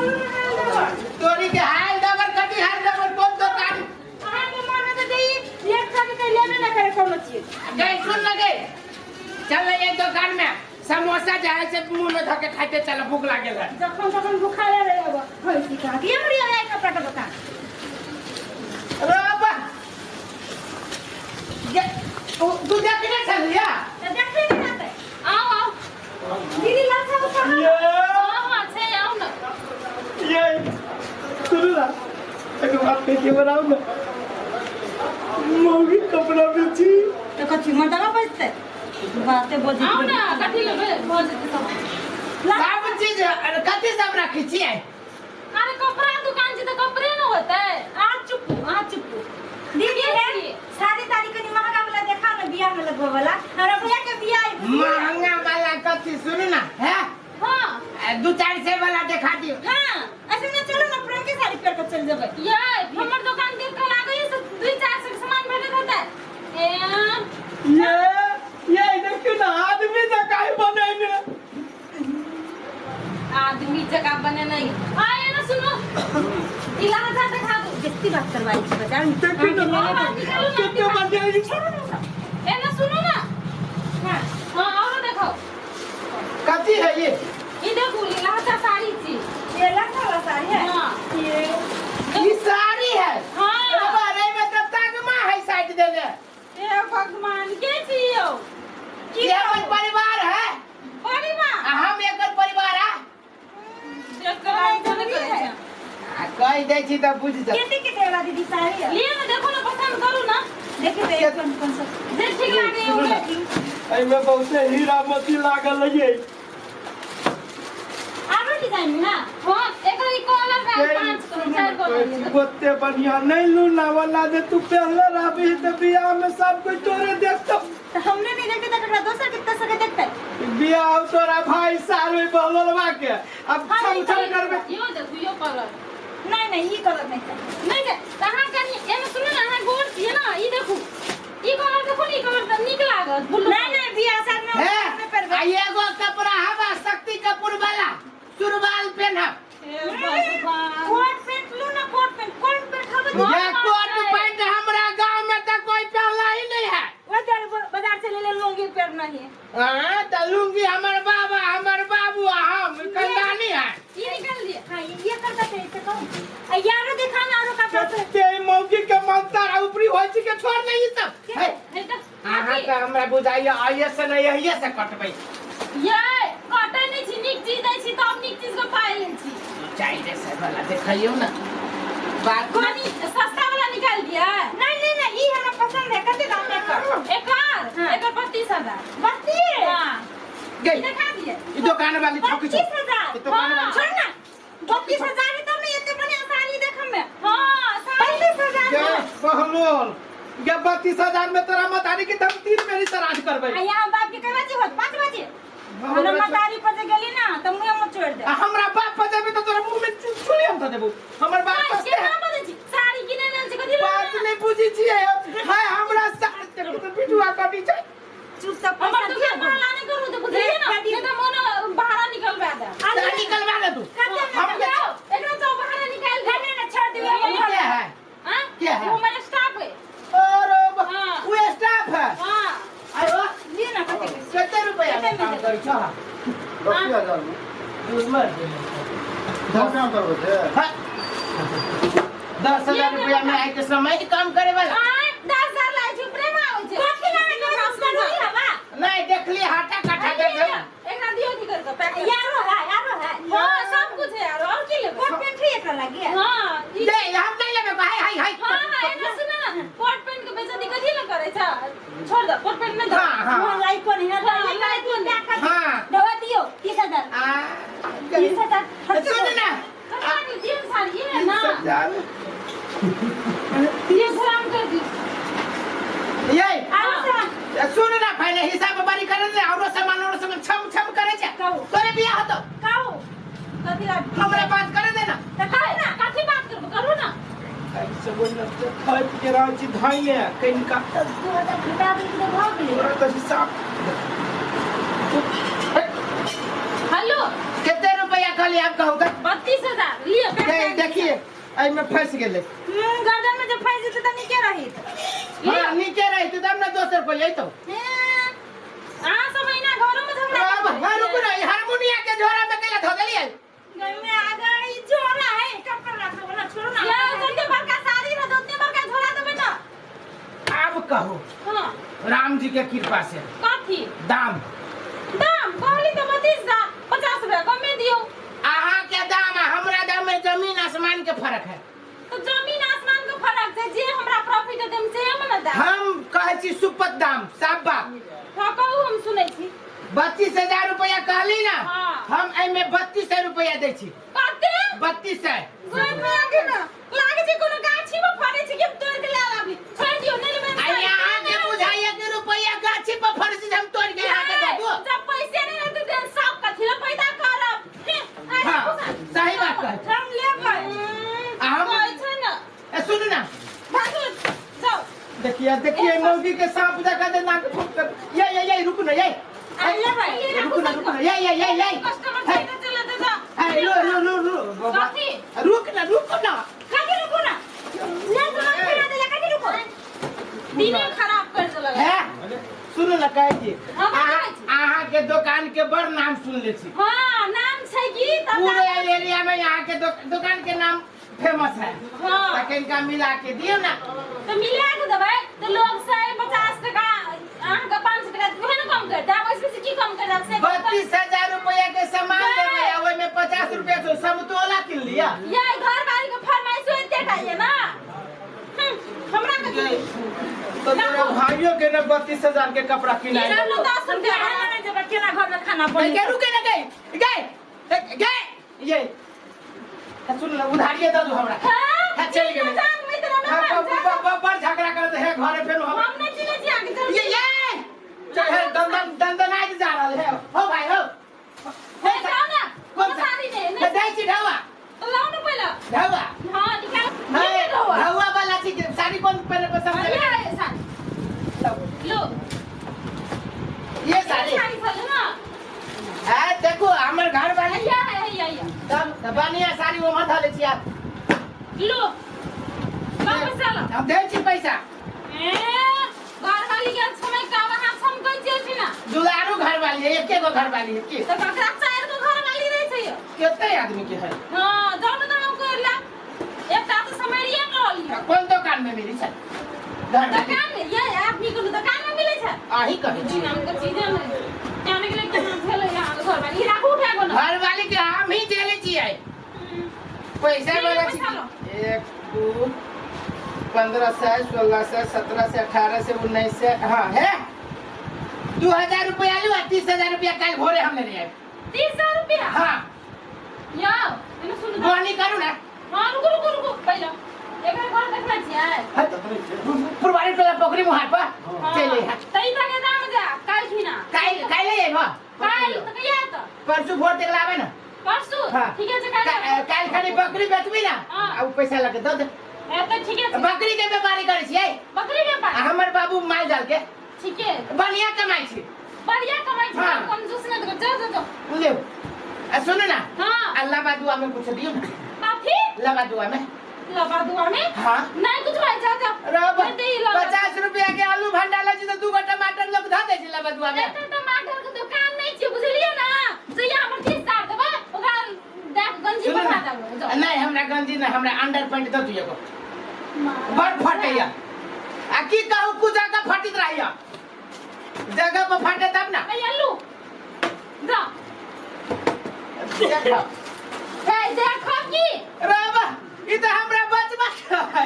निकालू ना हाल डबर। तोरी के हाल डबर कथी हाल डबर कोन दोकान अहाँके मन हेतै जे ई एक सौ के लेबे ना करे कोनो चीज। गई सुन न गई चल एक दोकान में समोसा जे है से मुंह में धके खाइते चल भूख लागल है जखन तखन भुखाले रहे अब होई का के मरी आया कपड़ा के दुकान। अरे बाबा ये तू देखने चलिया तो देखते नहीं आते। आओ आओ दीदी लच्छा उठा। ये हाँ हाँ छै आओ ना ये सुनू ना एक बात कह के बनाऊ ना मौगी कपड़ा बेची तो कथी मर्दाना बजते बाते बजै आओ ना कथी लेबै भऽ जेतै सब सब चीज अरे कथी सब रखै छियै अरे कपड़ा दुकान छै तऽ कपड़े ने होतै आ चुप आ चुप दीदी हे साड़ी ताड़ी कनी महंगा वाला देखा ना बियाह में लगबे वाला हमरा भैया के बियाह है बुझलियै? महंगा वाला कथी सुनू ना है हाँ दू चार सौ वाला देखा दियो हाँ ऐसे ना चलो ना पुरान के साड़ी पहन के चल जेबै ये हमर दुकान देख के लागै से दुई चार सौ के सामान भेटैत होतै ए ये ये देखियो ना आदमी जकाँ बनेने आदमी जगह बने नहीं आए ना सुनो इलाजा देखा दो बेस्ती बात करवाई छी बाजार में देखियो ना हाँ, निकालू ना, कितने बढ़िया ए ना सुनो ना हाँ हाँ और देखो कथी है ये ई देखू लहजा साड़ी छी ये लखा वाला साड़ी है हाँ ये ये साड़ी है हाँ अरे में तो तगमा है साइड देने हे भगवान के छी यौ ये अपन परिवार है परिवार आ हम एकर परिवार आ देख के लागबो नहि करै छै आ कहि दै छी तऽ बुझि जा केते केते वाला दीदी साड़ी है लिअ ने देखो ने पसंद करू ना देखिए तो ये कौन कौन सा जे ठीक लागे सुनू ना। एहिमे बहुते हीरा मोती लागल है आरो डिजाइन में ना हाँ एकर ई कॉलर भेल पाँच कलर चारि कलर ओते बढ़िया नहीं लूना वाला जे तू पहले रहबी तऽ बियाह में सब कोई तोरे देखतो तो हमने नहीं देखते तो ककरा दोसर कितना सके देखते बियाह तोरा भाई साल में बहलोलवा के अब हाँ, छम छम करबे यो देखू यो कलर नहीं नहीं ये कलर नहीं चाहिए नहीं जे तऽ अहाँ कनि एमे सुनू ने अहाँ गोर छियै ने ई देखू ई कलर देखू ने ई कलर तऽ नीक लागत ब्लू नहीं नहीं बियाह शादी में है हम पहनबे। आ एगो कपड़ा हवा शक्ति कपूर वाला सुरवाल पेनहब हे भगवान कोट पैंट लू ना कोट पैंट कोट पैंट हम ये कोट पैंट हमरा गांव में तो कोई पहनला ही नहीं है वो तेरे बाजार से ले ले लूंगी पहनना ही हाँ तो लुंगी हमर बाबा हमर बाबू आ हम कंदानी है ई निकाल दिए हाँ ये करता थे इसे कहूँ आ यारो देखा ना आरो कपड़ा तो ते मौगी के मनतर ऊपरी होइ छै के छोड़ नहीं ई सब है हे तऽ अहाँ के हमरा बुझाइए आइए से नहीं यही से कटबै ये कटै नहि छी नीक चीज दै छी तब नीक चीज के पाइ लै छी चाहिए से वाला देखियौ ना बात कनि सस्ता वाला निकाल दिए नहीं नहीं नहीं ये हमरा पसंद है कते दाम है एकर एकर हाँ। एकर 32000 बत्तीस हां गई देखा दिए ई दुकान वाली ठकी छौ 32000 ई दुकान वाली छोड़ ना 32000 है तब ना एते बढ़िया साड़ी देखम में हां साड़ी 35000 गे बहलोल गे 32000 में तोरा मतारी के हम तीन बेरी श्राद्ध करबै आ यहाँ बाप के कय बजे होत 5 बजे हमरा मतारी पर जे गेली ना त मुँह में छोड़ दे आ हमरा बाप पर जेबे त तोरा मुंह में चुली हम ध देबो हमर बाप हाय, सस्ते केना बजै छी साड़ी किने लेल छी कथी बात लेल नहीं बुझी छियै हाय हमरा साथ देखो त बिटुआ कटी छै चुपचाप हमर पैसा दुकान दिया भाड़ा नहि करू तऽ बुझलियै ना दे, दे। नहीं तऽ मोन भाड़ा निकलवा दे चल निकलवा ले तू कते हम जाओ एकरा जाओ भाड़ा निकाल दे नहीं नहीं छोड़ दियो के है हां के है? वो हमारे स्टाफ है अरे हाँ। वो स्टाफ है हां आयो लिए ना कते के कते रुपया में काम करै छह 10000 में दुर्मर दस काम करबै छै हाँ। 10,000 रुपया में आइ के समय के काम करे वाला आय 10000 लाइ छै प्रेम आबै छै कथी लागे जरूरी हवा नहीं देखली हाटा काटा दे दे एकरा दियो की कर के पैक यारो है यारो है हां सब कुछ है यार और की लेबै कोट पैंट ही एकरा लागी है हां ई दे हम नहीं लेबे हाय हाय हाय हां हां एना सुन ना कोट पैंट के बेइज्जती कथी ले करै छै छोड़ दे कोट पैंट नहीं दे हाँ हाँ मोर लाइक कोन है हाँ, लाइक कोन है। हाँ। दवा दियो 30000 आ 30000 सुन ना कपड़ा के जींस साड़ी है ना हजार ये सलाम कर दी ये आरो सामान सुन ना पहले हिसाब बारी करे ने औरो सामान औरो सामान छम छम करे छे कहू। तोरे बियाह होतो कहू कथी लाग हमरा बात करे दे ना त कहू ना कथी बात करबो करू ना से बोल खाइ के रहै छी धाइने कनिका त 2000 घटा दी त भऽ गेलै तोरा तऽ हिसाब हेलो कितने रुपया कहली आप कहू तो 32000 ये देखिए एहिमे फंस गेलै। गर्दन में जब फंस जेतै त नीके रहित। हाँ, नीके रहित तब ने दोसर कोई अइतौ। अहाँ सब अहिना घरो में झगड़ा अब हाँ, रुकू ना, ई हारमोनिया के झोरा में कैला धो देलियै? में अगर ई झोरा है कपड़ा रखो वाला छोड़ो ना। या जते बड़का साड़ी रह ओतने बड़का झोरा देबै ना। आब कहू। हाँ। राम जी के कृपा से। कथी? दाम। दाम कहली तो 32,000 50 रुपया कमे दियो। अहाँ के दाम आ हमरा दाम में जमीन आसमान के फर्क है। तो जमीन आसमान के फर्क छै, जे हमरा प्रॉफिट देम से हम न दाम। हम कहै छी सुपत दाम, साफ बात। हां कहू, हम सुनै छी। 32,000 रुपया कहली ना। हाँ। हम एहिमे 3200 रुपया दै छी। कते? 3200। गोय में आगे ना लागे छै कोनो गाछी में फड़े छै कि हम तोड़ के ले आबी। छोड़ दियो, नहीं लेबै। आ यहाँ के बुझाइया कि रुपया गाछी पर फड़ै छै, हम तोड़ के यहाँ के दऽ दू। जब पैसे नहीं रहते ते सब कथी ला पैदा करब? हे, आइ हाँ, पूछा। सही बात कहै छी। हम लेबै। आ हम कहै छै ना। ए, सुनू ना। भागू, जाओ। देखिए, देखिए, मौगी के सांप जका दे नाक फूक कर। ये ये ये रुकू ना, ये। आ लेबै। रुकू ना, रुकू ना, ये ये ये ये। कस्टमर छै तऽ चले दे जा। ए, रो रो रो रो। कथी? रुक ना, रुक ना। कथी रुकू ना? ले तो हम फिरा देला, कथी रुकू? दिने खराब कर देलक। है? सुनू ना, कहै छी। हाँ, अहाँ कहै छी। अहाँ के दुकान के बड़ नाम सुन ले छी। हाँ, नाम छै की तब पूरे एरिया में यहाँ के दुकान के नाम फेमस है। हाँ। तखन का मिला के दियो ना। तो मिला के देबै तो लोग 150 टका अहाँ के 500 टका उहे ने कम कर देब, ओइसे बेसी की कम कर देब से? 32,000 रुपया के सामान नहीं। देबै आ ओहिमे 50 रुपया से समतोला किन लिया। ये घर वाली के फरमाइश एते टा ये ना। हमरा के की? तो तोरा भाइयों के ना 32,000 के कपड़ा किनाइ। चलू 10 रुपया। नहीं जेबै, केना घर में खाना बनी? गए, रुके ना, गए गए गए ये सुन ले, उधारिये दऽ दू हमरा। हाँ? हाँ, चलि गेलै। जान में इतना ना हाँ, मान, जान। बड़ झगड़ा करत है घरे फेर हम। हम नहीं चिन्है छी अहाँके, चलू। ये ये चल है, दंदन दंदनाइत जा रहल है। हो भाई हो। हे, जाओ ना। कौन कोन सा? साड़ी ने? मैं दै छी ढौआ। तो लाओ ना पहले। ढौआ। हाँ, निकाल। हाँ, ये ढौआ। ढौआ वाला चीज, साड़ी कौन पहले पसंद हाँ, करे? ये है साड़ी। लो। लो। ये साड़ी। साड़ी चलो ना। हाँ, देखो, हमर घर वाली। ये है, ये, ये। तब, तब बढ़िया साड़ी वो मत ले छी आप। लो। वापस चलो। हम दै छी पैसा। ए, घर वाली के समय का वहां हम कह छियै छी ना। दुलारू घर वाली है, एके गो घर वाली है की? तो ककरा चार गो घर वाली रहै छै यौ? कते आदमी के है? हाँ, जाउ ने हम कर ला। एकटा तऽ समरिये में रहल यौ। कोन दुकान में मिली छै? घर में। दुकान में ये आदमी कोनो दुकान में मिलै छै? अही कहै छी। नाम के चीजे नहीं। जाने के लिए केना भेलै यहाँ घर वाली? ई राखू उठा गो ना। घर वाली के हम ही झेले छियै। पैसा ठीक है, वाला पैसा लो। 1 2 1500 1600 1700 1800 1900, हाँ है 2000 रुपया लू आ 30,000 रुपया कल भोरे हम लेने आए। 30,000 रुपया? हाँ। यौ, एने सुनू तऽ। बोनी करू ना। हाँ, रुकू, रुकू, रुकू, पहिले। एकर घर देखने छियै? हाँ, पुरवारी टोला पोखरी मुहार पर। हाँ। चलि अइहा। तऽ ई तक दाम जा, काल्हि खिना। काल्हि अइबह? काल्हि तऽ कहिया एतऽ? परसू भोर तक लाबै ना। परसू? हाँ। ठीके छै, काल्हि आबू। काल्हि खाली बकरी बेचबी ना, हाँ। आ उ पैसा लऽ के दऽ दे। ए, तऽ ठीके छै। बकरी के व्यापारी करै छियै? बकरी व्यापारी? आ हमर बाबू माल जाल के। ठीके। बढ़िया कमाइ छी। बढ़िया कमाइ छी, हाँ। कंजूस नहि तऽ जाउ, जाउ, जाउ। लेब। आ सुनू ना। हाँ। आ लबा दुआ में कुछ दियौ ना। कथी? लबा दुआ में। लबा दुआ में? हाँ। नहीं कुछ भाई, जाओ, जाओ। रब, नहीं दे लबा। 50 रुपया के आलू भंडा लै छी तऽ 2 गो टमाटर लोग धऽ दै छै लबा दुआ में। एते टमाटर के दुकान नहीं छै, बुझलियै ना? जहिया हमर 30,000 देबै, ओकरा दए के गंजी सुनू पठा ना। देबै, जाओ। नहीं, हमरा गंजी नहीं, हमरा अंडर पैंट दऽ दियौ एगो। बड़ फटैया। आ की कहू, कुछ जगह फटित रहैया। जगह पर फटे तब ना। ए, अल्लू। जा। देखो। ए, देखो की? रब, ई तऽ हमरा बचबा के है।